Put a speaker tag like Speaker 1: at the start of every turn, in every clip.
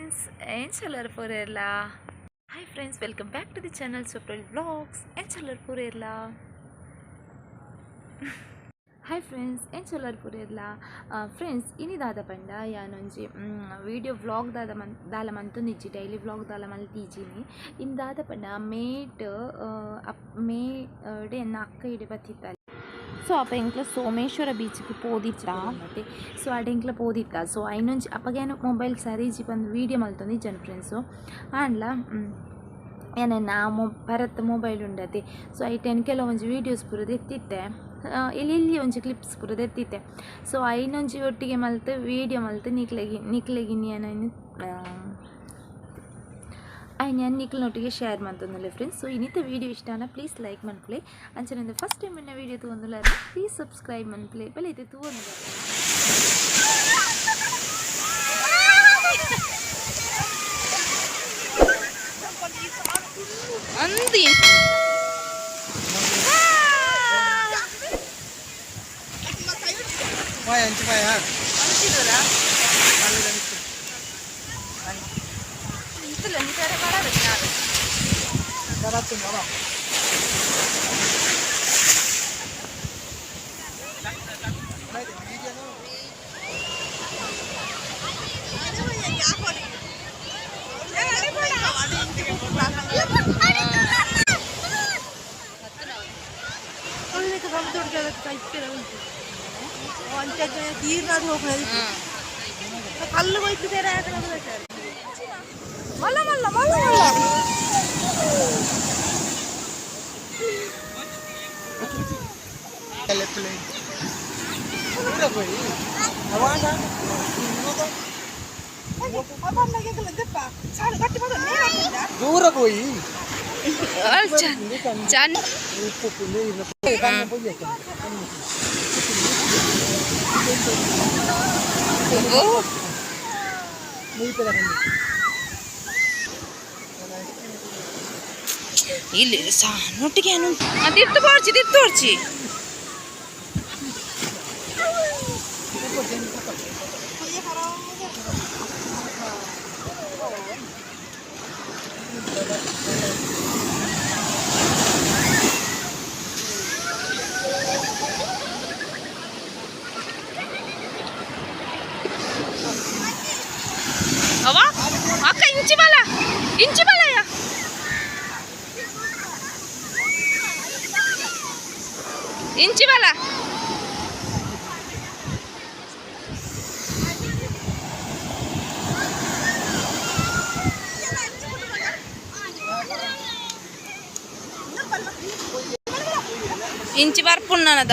Speaker 1: Friends, ಎಂಚಲರ್ ಪೂರೆರ್ಲ. Hi friends, welcome back to the channel Swapnil vlogs. ಎಂಚಲರ್ ಪೂರೆರ್ಲ. Hi friends, ಎಂಚಲರ್ ಪೂರೆರ್ಲ. Friends, ಇನಿ ದಾದ ಪಂಡ ಯಾನೊಂಜಿ ವೀಡಿಯೋ ವ್ಲಾಗ್ ದಾದ ಮನ್ ದಾಲ ಮಂತೊಂದಿಜ್ಜಿ, ಡೈಲಿ ವ್ಲಾಗ್ ದಾಲ ಮಲ್ತಿಜ್ಜಿನಿ. ಇನ್ ದಾದ ಪಂಡ ಮೇಟ್ ಅಪ್ ಮೇ ಡ್ ಎನ್ನ ಅಕ್ಕ ಇಡೆ ಬತ್ತಿತ್ತಲ್. ಸೊ ಅಪ್ಪ ಎಂಕ್ಲ ಸೋಮೇಶ್ವರ ಬೀಚ್ಗೆ ಪೋದಿತ್ತ. ಸೊ ಅಡೆ ಎಂಕ್ಲ ಪೋದಿತ್ತ. ಸೊ ಐನೊಂಜಿ ಅಪ್ಪಗೇನು ಮೊಬೈಲ್ ಸರಿಜಿ ಬಂದು ವೀಡಿಯೋ ಮಲ್ತೊಂದಿಜ್ಜನ್ ಫ್ರೆಂಡ್ಸು. ಆಂಡ್ಲ ಏನ ಭರತ್ ಮೊಬೈಲ್ ಉಂಡತೆ. ಸೊ ಐಟ್ ಕೆಲವೊಂಜಿ ವೀಡಿಯೋಸ್ ಪೂರ ದೆತ್ತಿತ್ತೆ, ಇಲ್ಲಿ ಇಲ್ಲಿ ಒಂಜಿ ಕ್ಲಿಪ್ಸ್ ಪೂರ ದೆತ್ತಿತ್ತೆ. ಸೊ ಐನೊಂಜಿ ಒಟ್ಟಿಗೆ ಮಲ್ತು ವೀಡಿಯೋ ಮಲ್ತು ನಿಕ್ಲೆಗಿ ನಿಕ್ಲೆಗಿನಿ ಐನ್ ನಾನು ನಿಕ್ಲನೊಟ್ಟಿಗೆ ಶೇರ್ ಮಂತೊಂದುಲ್ಲೆ ಫ್ರೆಂಡ್ಸ್. ಸೊ ಇನ್ನಿತ ವೀಡಿಯೋ ಇಷ್ಟಾನ ಪ್ಲೀಸ್ ಲೈಕ್ ಮನ್ಪುಲೆ. ಅಂಚನೆ ಫಸ್ಟ್ ಟೈಮ್ ಎನ್ನ ವೀಡಿಯೋ ತೂವೊಂದುಲ್ಲ ಪ್ಲೀಸ್ ಸಬ್ಸ್ಕ್ರೈಬ್ ಮನ್ಪುಲೆ. ಬಲೆ ಇತ್ತೆ ತೂವೊಂದುಲ್ಲ.
Speaker 2: ಅಂದು
Speaker 3: ಕಲ್ಲು ಮಲ್ಲ ಮಲ್ಲ ಮಲ್ಲ ಮಲ್ಲ.
Speaker 4: ದೂರ ಪೋಯಿ.
Speaker 2: ಚಂದ.
Speaker 4: ಉಪ್ಪು
Speaker 2: ಇಲ್ಲಿ ಸಾನೊಟ್ಟಿಗೆ ಏನು ತಿರ್ತು ಪೋರ್ಚಿ ತಿರ್ತು ಪೋರ್ಚಿ. ಅವ ಅಕ್ಕ ಇಂಚಿ ಬಲ ಇಂಚಿ ಬಲಯ. ಇಂಚಿ ಬಲ. ಇಂಚಿ ಬರ್ಪುಣ್ಣನದ.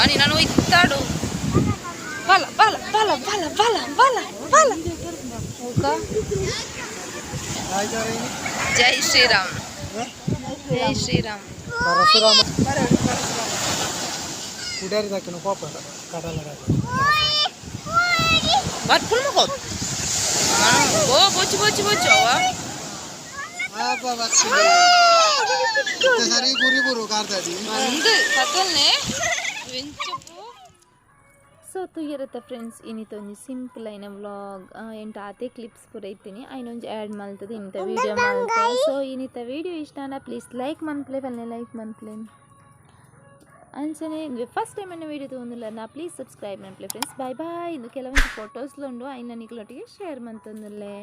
Speaker 2: అని నన్ను ఇస్తాడు. బల బల బల బల బల బల బల. జై శ్రీరామ్, జై శ్రీరామ్.
Speaker 4: ಪರಶುರಾಮ ಕುಡ್ಯಾರಿ ದಾಕಿನ ಕೋಪ ಕಡಲ.
Speaker 2: ಬರ್ಪುಲ್ ಮಗೋ ಓ ಬೊಚ್ಚು ಬೊಚ್ಚು ಬೊಚ್ಚು ಅವ.
Speaker 4: ಸರಿ ಗುರಿ ಬುರು ಕಾರ್ದಾಡಿ.
Speaker 2: ಒಂದು ಕತ್ತಲ್ನೆ ಎಂಚಪ್ಪು.
Speaker 1: ಸೊ ತೂಯರತ್ತ ಫ್ರೆಂಡ್ಸ್, ಇನ್ನಿತ ಒಂಜಿ ಸಿಂಪಲ್ ಐನ ವ್ಲಾಗ್. ಎಂಟು ಆತೆ ಕ್ಲಿಪ್ಸ್ ಪೂರ ಇತ್ತೀನಿ, ಐನೊಂಜಿ ಆ್ಯಡ್ ಮಲ್ತದೆ ಇಂಥ ವೀಡಿಯೋ ಮಲ್ತೆ. ಸೊ ಇನ್ನಿತ ವೀಡಿಯೋ ಇಷ್ಟಾನ ಪ್ಲೀಸ್ ಲೈಕ್ ಮನ್ಪ್ಲೆ, ಪಲ್ಲೆ ಲೈಕ್ ಮನ್ಪ್ಲೆ. ಅಂಚನೆ ಫಸ್ಟ್ ಟೈಮ್ ಎನ್ನ ವೀಡಿಯೋ ತೂವೊಂದುಲ್ಲ ನಾ ಪ್ಲೀಸ್ ಸಬ್ಸ್ಕ್ರೈಬ್ ಮನ್ಪ್ಲೆ ಫ್ರೆಂಡ್ಸ್. Bye bye. ಇಂದು ಕೆಲವೊಂದು ಫೋಟೋಸ್ಲು ಉಂಡು, ಐನ ನಿಕ್ಲೊಟ್ಟಿಗೆ ಶೇರ್ ಮಂತೊಂದುಲ್ಲೆ.